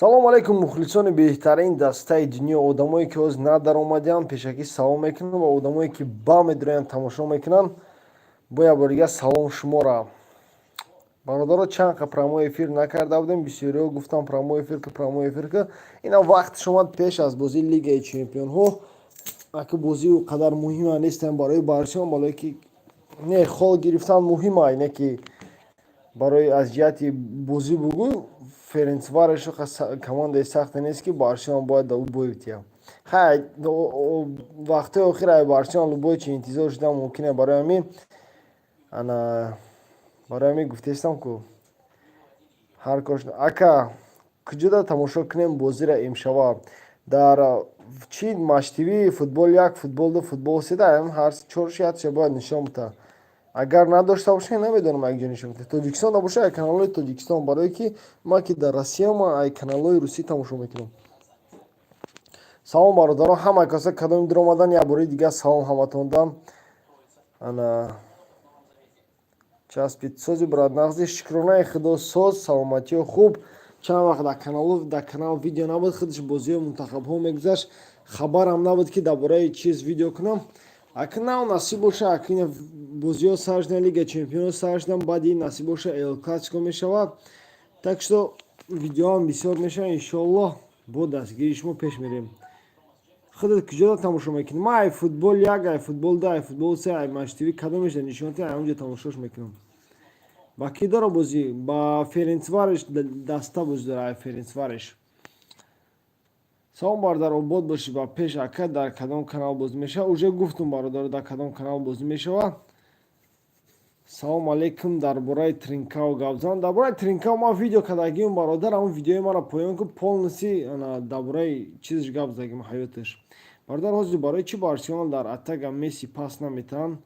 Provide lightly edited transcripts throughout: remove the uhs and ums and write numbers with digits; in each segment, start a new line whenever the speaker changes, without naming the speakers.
Салому алайкум, мухлисони беҳтарин дастаи дунё, одамое ки ҳозир надаромадианд, пешакӣ салом мекунам ва одамое ки ба медироянд, тамошо мекунанд, бо як бор дигар салом шуморо. Бародаро, чанд қа прямой эфир накарда будем, бисёриҳо гуфтам: «Прямой эфир ки, прямой эфир ки». Ина вақтш омад, пеш аз бозии Лигаи чемпионҳо. Аки бозии ӯ қадар муҳима нестам барои Барселона, балое ки не, хол гирифтан муҳима, не ки барои аз ҷиҳати бозӣ бугӯ, Ференцвареш командаи сахте нест, ки Барселона бояд да ӯ бой битиҳад. Хай, вақтҳои охир ай Барселона любой чи интизор шудан мумкин. Барои ҳамин ана, барои ҳамин гуфтаистам ку ҳар кош. Ака, куҷода тамошо кунем бозиро имшава? Дар чи, Матч ТВ, Футбол як, Футбол ду, Футбол се, да ҳар чорши ятша бояд нишон бита. Агар надошта бошед, намедонам, як ҷо нишон бита. Тоҷикистон набошад, ай каналҳои Тоҷикистон, барое ки ман ки дар Россия, ман ай каналҳои русӣ тамошо мекунам. Салом, бародарон, ҳама каса кадоми дуромадан, як бори дигар салом ҳаматондан. Ана часпид сози, брат, нағзи, шукронаи Худо, соз, саломатиё хуб. Чанд вақт дар канал видео набуд, худаш бозиҳои мунтахабҳо мегузашт, хабарам набуд, ки дар бораи чиз видео кунам. Аки нав насиб боша, аки бозиҳо сар шудан, Лига чемпионо сар шудан, баъди насиб боша, Эл Классико мешавад, так что видеоам бисёр мешавад, иншоаллоҳ. Бо дастгирии шумо пеш мерем. Худат куҷода тамошо мекунӣ? Ман ай Футбол як, ай Футбол ду, ай Футбол се, ай Матч ТВ, кадомеша нишонати, ай онҷо тамошош мекунам. Ба кӣ дора бозӣ? Ба Ференцвареш даста бозӣ дора, ай Ференцвареш. Салом, бародар, обод бошӣ, ба пеш. Ака, дар кадом канал бозӣ мешавад? Уже гуфтум, бародар, дар кадом канал бозӣ мешавад. Салом алейкум, дар бораи Тринкао гап зан. Дар бораи Тринкао ман видео кардагиам, бародар, ҳамон видеои маро поён кун, полностью дар бораи чизаш гап задагим, ҳаёташ. Бародар, ҳозир барои чӣ Барселона дар атака Месси пас наметаҳанд?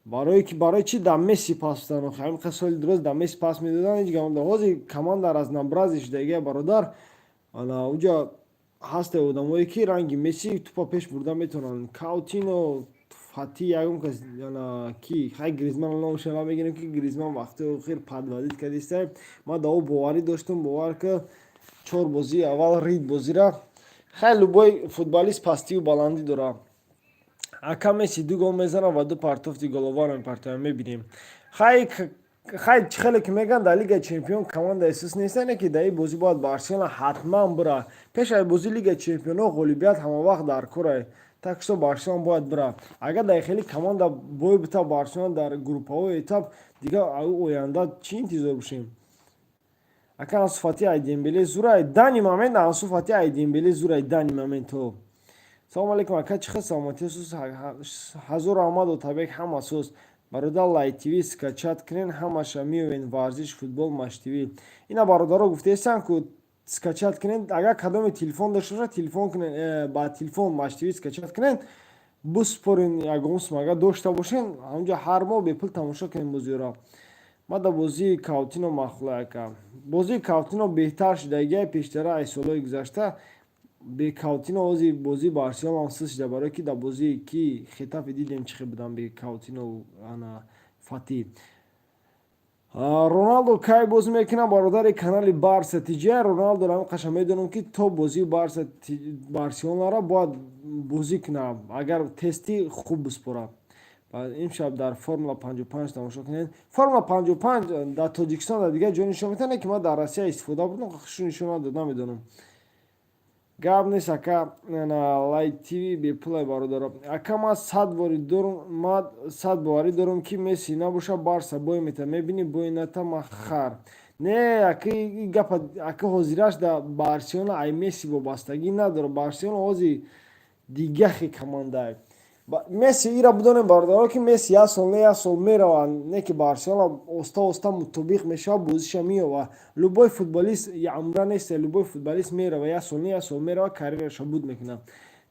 Барое ки барои чӣ дар Месси пас додан? Ҳамин соли дуроз дар Месси пас медодан, ҳеҷ гап. Ҳозир команда разнообразие шудагия, бародар. Ана уҷа ҳасте одамое, ки ранги Месси тупа пеш бурда метавонанд: Каутино, Фати, ягон кас ки хай, Гризман номашро намегирем, ки Гризман вақтҳои охир подводить кардиста. Ман да ӯ боварӣ доштам, бовар ки чор бозии аввал рид бозира. Хай, любой футболист пастию баландӣ дорад. Ака, Месси ду гол мезанад ва ду партофти головаро мепартояд, мебинем. Хай, хай, чӣ хеле ки мегӯянд, дар Лигаи чемпион команда эҳсос нест, ки дар ин бозӣ бояд Барселона ҳатман бира. Пеш аз бозии Лигаи чемпионҳо ғолибият ҳамавақт дар кор, так что Барселона бояд бира. Агар дар хеле команда бой бита Барселона дар группаҳои этап, дигар оянда чӣ интизор бошем? Ака, Ансу Фати ай Дембеле зурай? Данный момент Ансу Фати ай Дембеле зурай, данный момент то. Салому алейкум, ака, чӣ хел, саломатӣ? Ҳазору аҳмад Отабек, ҳама соз. Бародар, Лайт ТВ скачать кунен, ҳамаша меоен: варзиш, футбол, Матч ТВ. Ина бародаро гуфтаестанд ку скачать кунен. Агар кадоме телефон дошта бошад, телефон кунен, ба телефон Матч ТВ скачать кунен, биспорен ягон сум агар дошта бошен, ҳамҷо ҳар моҳ бепул тамошо кунем бозиёро. Ма да бозии Каутино маъқула, ака. Бозии Каутино беҳтар шудагия пештара аз солҳои гузашта. Бе Каутино ҳозир бозии Барселона суст шуда, барое ки дар бозии ки Хетафе дидем, чӣ хел будан бе Каутино ана Фати. Роналдо кай бозӣ мекунад, бародари канали Барса Тиҷа? Роналдо ҳамин қаша медонам, ки то бозии Барса Барселонара бояд бозӣ кунад, агар тести хуб биспорад. Имшаб дар Формула 55 тамошо кунед. Формула 55 дар Тоҷикистон, дар дигар ҷо нишон метавонад, ки ман дар Россия истифода бурдам, хушу нишон надод, намедонам. Гап нест, ака, Лайт ТВ бепулай, бародаро. Ака, ман сад боварӣ дорам, ки Месси набошад, Барса бой метавад. Мебинӣ, бой ната, ма хар не. Ака, гапа, ака, ҳозираш дар Барселона ай Месси вобастагӣ надорад. Барселона ҳозир дигахи командае. Месси ира бидонем, бародаро, ки Месси як сол не, як сол меравад, не ки Барселона оста оста мутобиқ мешавад, бозиша меёвад. Любой футболист ямра нест, любой футболист мерава, як сол не, як сол мерава, карьераша буд мекунад.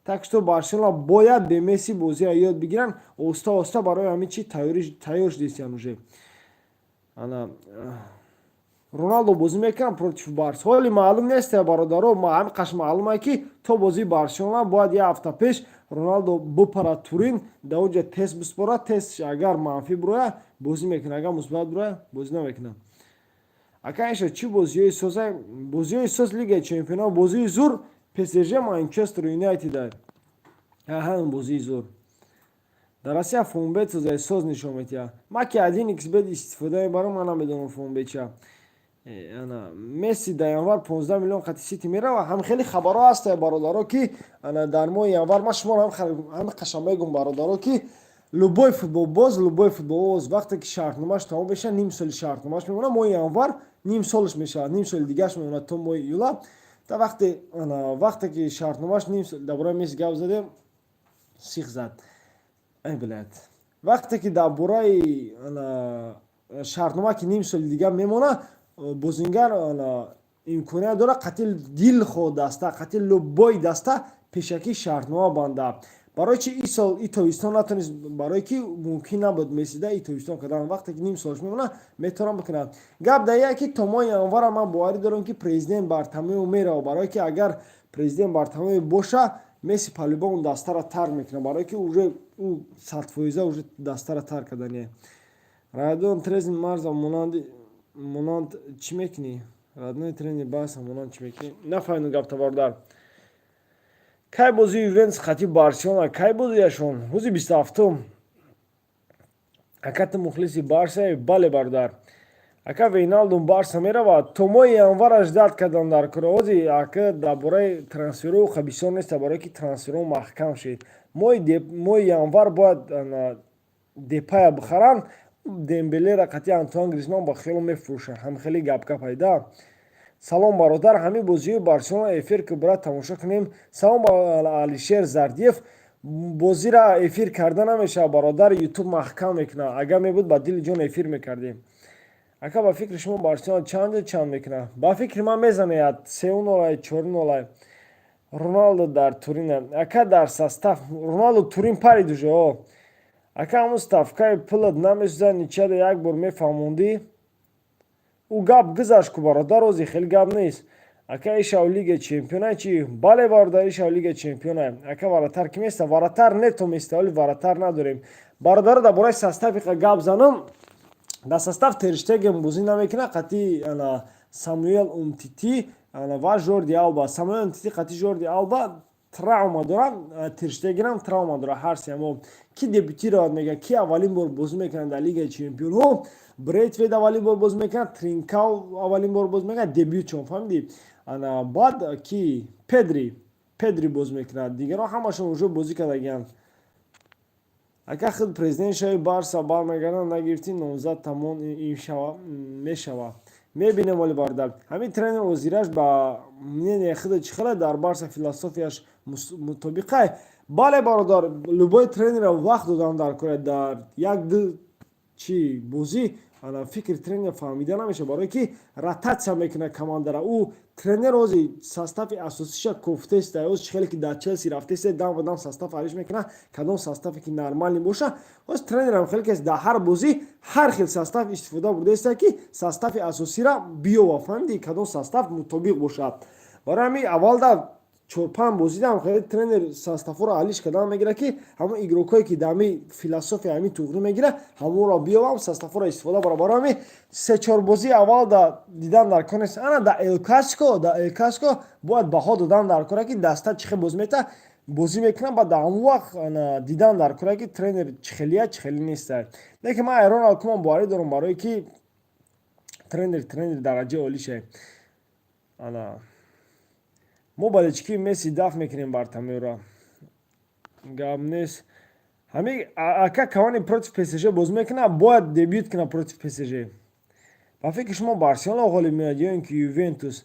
Так что Барселона бояд бе Месси бозиро ёд бигиранд оста оста, барои ҳамин чи тайёр шудистиян уже. Ана Роналдо бозӣ мекунад против Барс, ҳоли маълум нест, бародаро. Ҳамин қаш маълуме, ки то бозии Барселона бояд як ҳафта пеш Роналдо бипарад Турин, дар онҷа тест биспорад. Тест агар манфӣ бирояд, бозӣ мекунад, агар мусбат бирояд, бозӣ намекунад. Ака, иша чӣ бозиҳои соза? Бозиҳои соз, Лигаи чемпионҳо, бозии зур ПСЖ Манчестер Юнайтед, ҳамин бозии зур. Дар Россия Фонбет созаи соз нишон медиҳад. Ман ки один xBet истифода мебарам, ман намедонам Фонбет ча. Месси дар январ 15 миллион қати Сити мерава. Ҳам хеле хабарҳо ҳастае, бародаро, ки дар моҳи январ. Ман шуморо ҳами қашан мегӯм, бародаро, ки любой футболбоз, вақте ки шартномааш тамом мешавад, ним соли шартномааш мемонад, моҳи январ ним солаш мешавад, ним соли дигараш мемонад то моҳи июла. Та вақте ки шартномааш ним сол, дар бораи Месси гап задем, сих зад, ай блядь. Вақте ки дар бораи шартнома ки ним соли дигар мемонад, бозингар имконият дорад қати дилхоҳ даста, қати любой даста пешакӣ шартнома банда. Барои чи ин сол, и тобистон натонист? Барое ки мумкин набуд Мессида и тобистон кардан. Вақте ки ним солаш мемонад, метавонам бикунад. Гап дар як ки то моҳи январа ман боварӣ дорам, ки президент Бартомео мерава, барое ки агар президент Бартомео боша, Месси по-любому дастара тарк мекунад, барое ки уже ӯ 100% уже дастара тарк кардание. Родной тренер Барса монанди монанд чӣ мекунӣ? Родной тренер Барса монанд чӣ мекунӣ? Нафаҳмидам гапта, бародар. Кай бозии Ювентус қати Барселона? Кай бозиашон? Рӯзи 27-ум. Ака, ту мухлиси Барса? Бале, бародар. Ака, Вейналдум Барса меравад? То моҳи январаш дад кардам дар курози. Ака, дар бораи трансферҳо ха бисёр неста, барое ки трансферҳо маҳкам шид. Моҳи январ бояд Депая бихаранд, Дембелера қати Антуан Гризман ба хело мефурӯшанд. Ҳам хеле гапгап пайда. Салом, бародар, ҳамин бозиҳои Барселона эфир ки, брат, тамошо кунем. Салом, Алишер Зардиев. Бозира эфир карда намешавад, бародар, Ютуб маҳкам мекунад. Агар мебуд, ба дили ҷон эфир мекардем. Ака, ба фикри шумо Барселона чанд чанд мекунад? Ба фикри ман, мезанад 3-0, 4-0. Роналдо дар Турина, ака, дар состав. Роналдо Турин парид уже. О, ака, ҳамун ставкаи пулат намесӯзад, ничада як бор мефаҳмондӣ. Ӯ гап гузашт ку, бародар, ози хеле гап нест. Ака, ишав Лига чемпиона чи? Бале, бародар, ишав Лига чемпиона. Ака, вратарь ки места? Вратарь Нето места, вале вратарь надорем. Бародаро, дар бораи состави гап занам. Дар состав Терштеген бозӣ намекунад, қати Самуэл Умтити ва Жорди Алба. Самуэл Умтити қати Жорди Алба травма дорад, Терштегенам травма дорад, ҳар сеамо. Ки дебютировать мекунад, ки аввалин бор бозӣ мекунад дар Лигаи чемпионҳо? Брейтвейт аввалин бор бозӣ мекунад, Тринкау аввалин бор бозӣ мекунад, дебютшон, фаҳмидӣ? Баъд ки Педри бозӣ мекунад, дигарон ҳамашон уже бозӣ кардагианд. Ака, худ президент шави, Барса бармегардад, нагирифтӣ, номзад тамом мешавад. Мебинем оли, бародар. Ҳамин тренер озираш ба мнение худа чӣ хела дар Барса, философияш мутобиқай? Бале, бародар, любой тренера вақт додан дар кора. Дар як ду чи бозӣ ана фикри тренер фаҳмида намешавад, барое ки ротатсия мекунад командара. Ӯ тренер ози состави асосиша кофтеста. Оз хеле ки дар Челси рафтеста, дам ба дам состав алиш мекунад, кадом составе ки нормальный боша. Оз тренерам хеле кас дар ҳар бозӣ ҳар хел состав истифода бурдаеста, ки состави асосира биёва, фаҳмиди, кадом состав мутобиқ бошад. Барои ҳамин аввалда чор-панҷ бозидам хеле тренер составҳоро алиш кардан мегирад, ки ҳамон игрокое ки дар ҳамин философия ҳамин туғрӣ мегирад, ҳамонро биёвам, составҳоро истифода барам. Барои ҳамин се-чор бозии аввал да дидан дар кор нест. Ана дар Эл Классико бояд баҳо додан дар кора, ки даста чӣ хел бозӣ мета, бозӣ мекунад. Баъд дар ҳамон вақт дидан дар кора, ки тренер чӣ хелия, чӣ хеле неста. Лекин ман Роналд Куман боварӣ дорам, барое ки тренер дараҷаи олише. Ана мо болельщики Месси дафт мекунем Бартомеура, гап нест. Ҳами, ака, Кавани против ПСЖ бозӣ мекунад? Бояд дебют кунад против ПСЖ. Ба фикри шумо, Барселона ғолиб меояд ё ин ки Ювентус?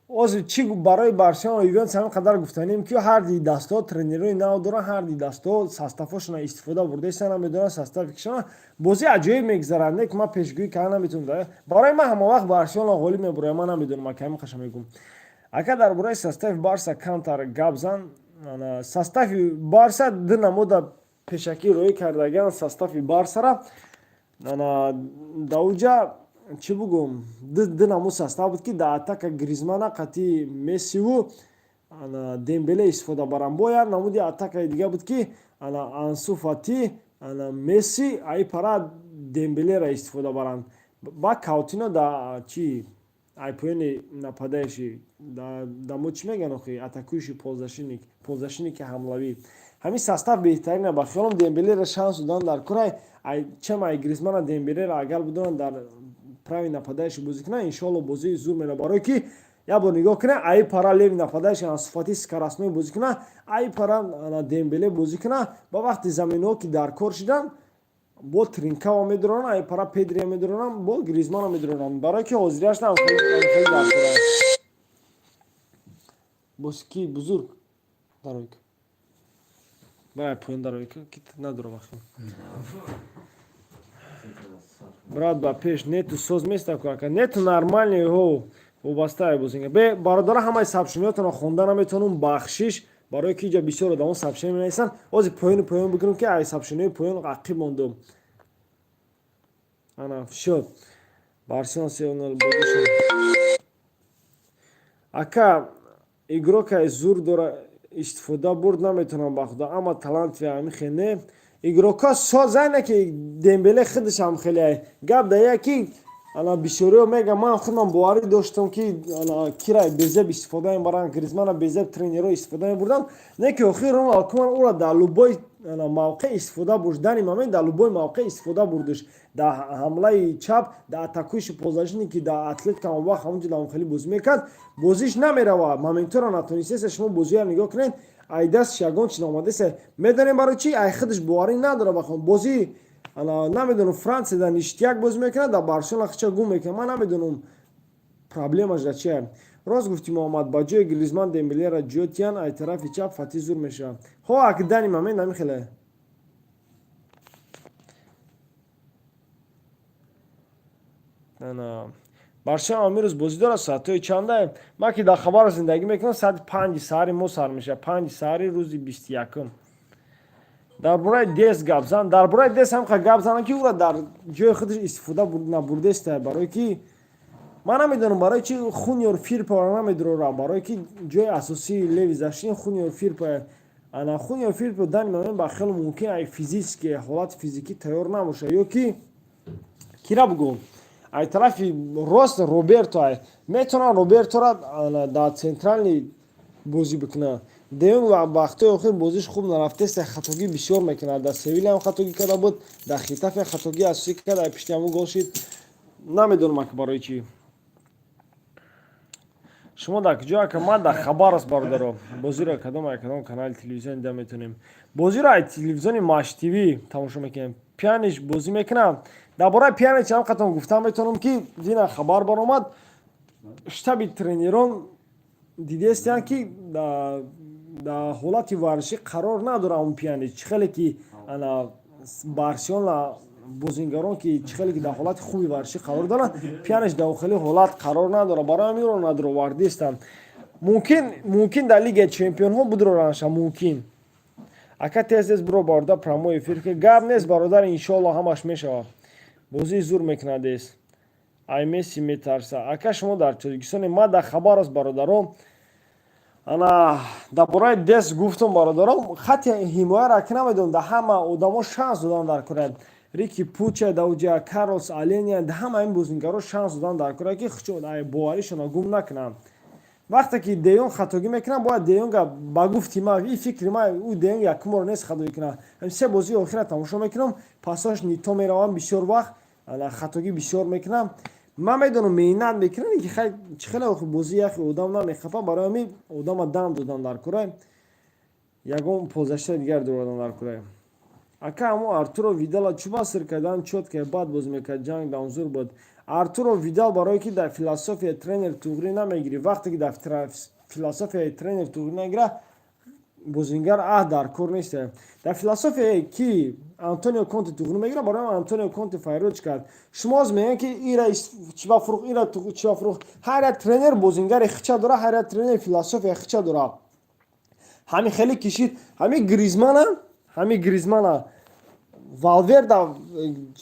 Ҳозир чӣ барои Барселона, Ювентус ҳамин қадар гуфтанем, ки ҳарди дастаҳо тренерои нав доранд, ҳарди дастаҳо составҳошона истифода бурдаистанд, намедонанд состави кишона. Бозӣ аҷоиб мегузарад, не ки ман пешгӯӣ карда наметавонам. Барои ман ҳама вақт Барселона ғолиб мебарояд, ман намедонам, ака, ҳамин қаша мегӯм. Ака, дар бораи состави Барса камтар гап зан. Состави Барса ду намуда пешакӣ роӣ кардагиан. Состави Барсара дар уҷа чӣ бугум, ду намуд состав буд, ки дар атака Гризмана қати Мессиву Дембеле истифода баранд. Бо як намуди атакаи дига буд, ки Ансу Фати, Месси, аи пара Дембелера истифода баранд, ба Каутино да чи. Ай поёни нападающий, дамо чӣ мегӯян охи, атакующий полузащитник, полузащитники ҳамлавӣ. Ҳамин состав беҳтарина ба хиёлам. Дембелеро шанс додан дар кора, ай чем ай Гризмана. Дембелеро агар бидонанд дар правый нападающий бозӣ кунад, иншоалло, бозии зур мера. Барое ки як бор нигоҳ кунед, ай пара левый нападающий Ансу Фати скоростной бозӣ кунад, ай пара Дембеле бозӣ кунад, ба вақти заминаҳо ки дар кор шидан, бо Тринкао медуронам, ай пара Педрия медуронам, бо Гризмана медуронам, барое ки ҳозирияш хеле дар кора. Боз ки бузург даройк, барай поён даройк, ки надорам ахи. Брат, ба пеш нету соз места ку, ака, нету нормальный ҳо, вобастае бозинга. Бе бародара, ҳамаи сообщениётонро хонда наметавонам, бахшиш, барое ки иҷа бисёр одамо сообщение менависанд. Ҳозир поёни поён бигирам, ки ай сообщениҳои поён ақиб мондум. Ана, всё, Барселона 3-0 бозишон. Ака, игрокай зур дора, истифода бурд наметавонам, ба худо, ама талантви ҳами хел не. Игрока созайна ки Дембеле худашам хеле гап да яки. Ана, бисёриҳо мегӯям, ман худам боварӣ доштам, ки ана кира безеб истифода мебаранд, Гризмана безеб тренерҳо истифода мебурданд. Не ки охир Роналд Куман ӯро дар любой ана мавқеъ истифода бурд. Данный момент дар любой мавқеъ истифода бурдиш, дар ҳамлаи чап, дар атакующий полузащитник, ки дар Атлетика он вақт ҳамонҷо дар хеле бозӣ мекард, бозиш намерава, моментҳоро натонистеса. Шумо бозиро нигоҳ кунед, ай дастш ягон чи наомадеса. Медонем барои чи? Ай худаш боварӣ надора. Бахон бозӣ, ана намедонам, Франсия дар ништяк бозӣ мекунад, дар Барселона хича гум мекунад. Ман намедонам, проблемаш дар чия. Рост гуфтӣ, Муҳаммад, ба ҷои Гризман Дембелера ҷотиян, ай тарафи чап Фати зур мешавад. Ҳо, ак данный момент ҳамин хеле. Ана, Барселона имрӯз бозӣ дорад, соатҳои чанда? Ман ки дар хабар зиндагӣ мекунам, соати 5-и саҳари мо сар мешавад, 5-и саҳари рӯзи 21-ум. Дар бораи Дес гап зан. Дар бораи Дес ҳам гап занам, ки ӯро дар ҷои худаш истифода набурдеста. Барое ки ман намедонам, барои чи Хуниор Фирпаро намедурора, барое ки ҷои асосии левый защитник Хуниор Фирпа. Ана, Хуниор Фирпа данный момент ба хеле мумкин ай физически, ҳолати физикӣ тайёр набошад. Ё ки кира бугӯм, ай тарафи рост Роберто ай метавонад Робертора дар центральный бозӣ бикунад. Деюнг вақтҳои охир бозиш хуб нарафтест, хатогӣ бисёр мекунад. Дар Севилия ҳам хатогӣ карда буд, дар Хитафе хатогӣ асосӣ кард, ай пишти ҳамун гол шид. Намедонам, ака, барои чӣ. Шумо дар куҷо, ака? Ман дар Хабаровск, бародаро. Бозиро кадом ай кадом канали телевизион дида метавонем? Бозиро ай телевизиони Матч ТВ тамошо мекунем. Пьянич бозӣ мекунам. Дар бораи Пьянич ҳам қатон гуфта метавонам, ки дина хабар баромад, штаби тренерон дидестиянд, ки дар ҳолати варзишӣ қарор надорад он Пьянич. Чӣ хеле ки ана Барселона бозингарон ки чӣ хеле ки дар ҳолати хуби варзишӣ қарор доранд, Пьянич дар хеле ҳолат қарор надорад. Барои ҳамин ӯро надуровардистанд. Мумкин дар Лигаи чемпионҳо будуроранша мумкин. Ака, тез тез биро, бародар, прямой эфир ки гап нест, бародар, иншоалло, ҳамаш мешавад. Бозии зур мекунад Дес, ай Месси метарса. Ака, шумо дар Тоҷикистоне? Ман дар Хабаровск, бародарон. Ана, дар бораи Дес гуфтум, бародарон, хати ҳимояро ки намедонам, дар ҳама одамо шанс додан дар кора. Рики Пуча дар уҷа, Карлос Аления, дар ҳама ин бозингаро шанс додан дар кора, ки боваришонро гум накунанд. Вақте ки Деюн хатогӣ мекунад, бояд Деюнга, ба гуфти ма и фикри ма, ӯ Деюнг якум бор нест хатогӣ кунад. Се бозии охира тамошо мекунам, пасош нито меравам, бисёр вақт хатогӣ бисёр мекунам. Ман медонам, меҳнат мекунам, ки хай чӣ хеле бозии яхе одам намехафа. Барои ҳамин одама дам додан дар кора, ягон полузащитаи дигар дородан дар кора. Ака, ҳамо Артуро Видала чӯ басир кардан? Чётко бад бозӣ мекард, ҷанг дамзур буд. Артуро Видал барое ки дар философияи тренер туғрӣ намегирӣ. Вақте ки дар философияи тренер туғрӣ нагира, бозингар аҳ дар кор нест. Дар философияе ки Антонио Конте туғрӣ мегирад, барои Антонио Конте файроҷ кард. Шумо оз мегӯянд, ки ира чиба фурӯх, ира чиба фурӯх. Ҳар як тренер бозингари хича дора, ҳар як тренер философия хича дора. Ҳамин хеле кишид. Ҳамин Гризмана Валверда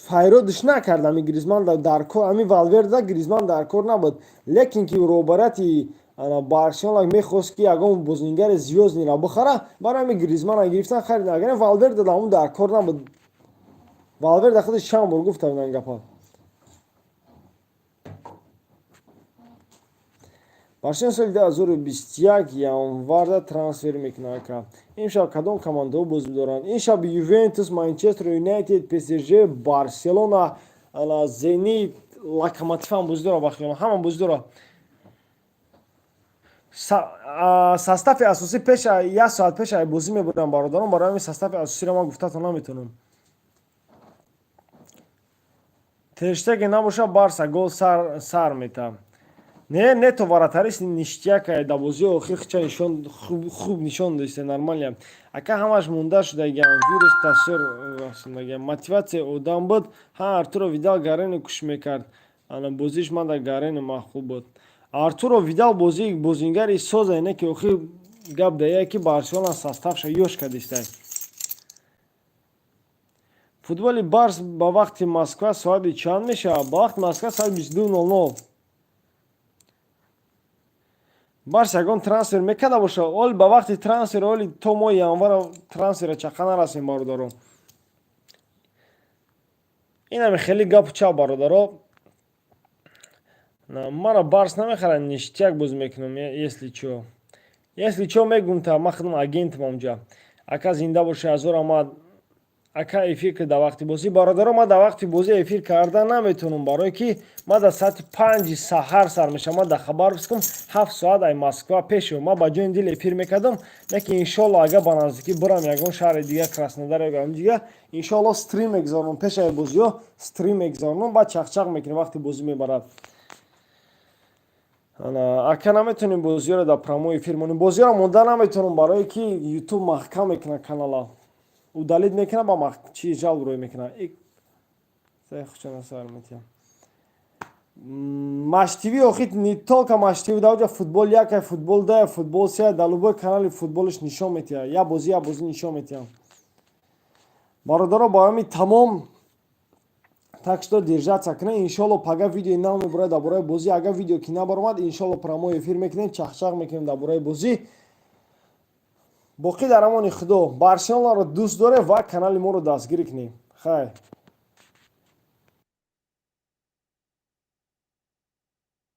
файродиш накард. Ҳамин Гризман дар кор, ҳамин Валверда Гризман дар кор набуд, лекин ки роҳбарияти Барселона мехост, ки ягон бозингари звёздныйро бихара, барои ҳамин Гризмана гирифтан, харид. Агар Валверда ҳамун дар кор набуд. Валверда худаш чанд бор гуфта ин гапа. Барселона соли 2021 январда трансфер мекунад, ака. Имшаб кадом командаҳо бозӣ доранд? Имшаб Ювентус, Манчестер Юнайтед, ПСЖ, Барселона, ана Зенит, Локомотив ҳам бозӣ дорад, ба хиёлам ҳама бозӣ дорад. Состави асосӣ пеша як соат пеша бозӣ мебурам, бародарон, барои ҳамин состави асосиро ман гуфтатон наметавонам. Тер Штеген набоша, Барса гол сар мета. Не, нето вратариш ништяк, да бозии охир хича нишон, хуб нишон дошта, нормально. Ака, ҳамаш монда шудагиам, вирус тасвир расондагиам. Мотиватсия одам буд. Ҳа, Артуро Видал Гарену куш мекард. Ана бозиш ман дар Гарену маъқул буд. Артуро Видал бозӣ бозингари соза, не ки охир гап дая ки Барселона составша ёш кардистай. Футболи Барс ба вақти Москва соати чанд мешавад? Ба вақти Москва соати 22:00. Барс ягон трансфер мекарда боша, оли ба вақти трансфер, оли то моҳи январа трансфера чақа нарасем, бародаро. Инаме хеле гапу чап, бародаро. Мара Барс намехарад, ништяк боз мекунам, если чо. Если чо, мегум та, ман худам агентам онҷа. Ака, зинда боши, ҳазор омад. Ака, эфир ки дар вақти бозӣ. Бародаро, ман дар вақти бозӣ эфир карда наметавонам, барое ки ман дар соати 5-и саҳар сар мешавам. Ман дар Хабаровскам, 7 соат ай Москва пешо. Ман ба ҷои дил эфир мекардам, лекин иншоалло, агар ба наздикӣ бирам ягон шаҳри дигар, Краснодар ё дигар, иншоалло, стрим мегузаронам. Пешаи бозиҳо стрим мегузаронам, баъд чақчақ мекунем вақти бозӣ мебарад. Ака, наметавонем бозиҳоро дар прямой эфир монем? Бозиҳоро монда наметавонам, барое ки Ютуб маҳкам мекунад, канала удалить мекунад, ба чи жалоб рӯй мекунад. Матч ТВ охи не только Матч ТВ, дар оҷа футбол якай, футбол дая, футбол сея, дар любой канали футболиш нишон метиҳад, як бозӣ, як бозӣ нишон метиҳад. Бародаро, ба ҳамин тамом. Так что держаться кунед. Иншоалло, пага видеои нав мебурад дар бораи бозӣ. Агар видео ки набаромад, иншоалло, прямой эфир мекунем, чахчах мекунем дар бораи бозӣ. Боқӣ дар амони Худо. Барселонаро дӯст дорем ва канали моро дастгирӣ кунем. Хайр.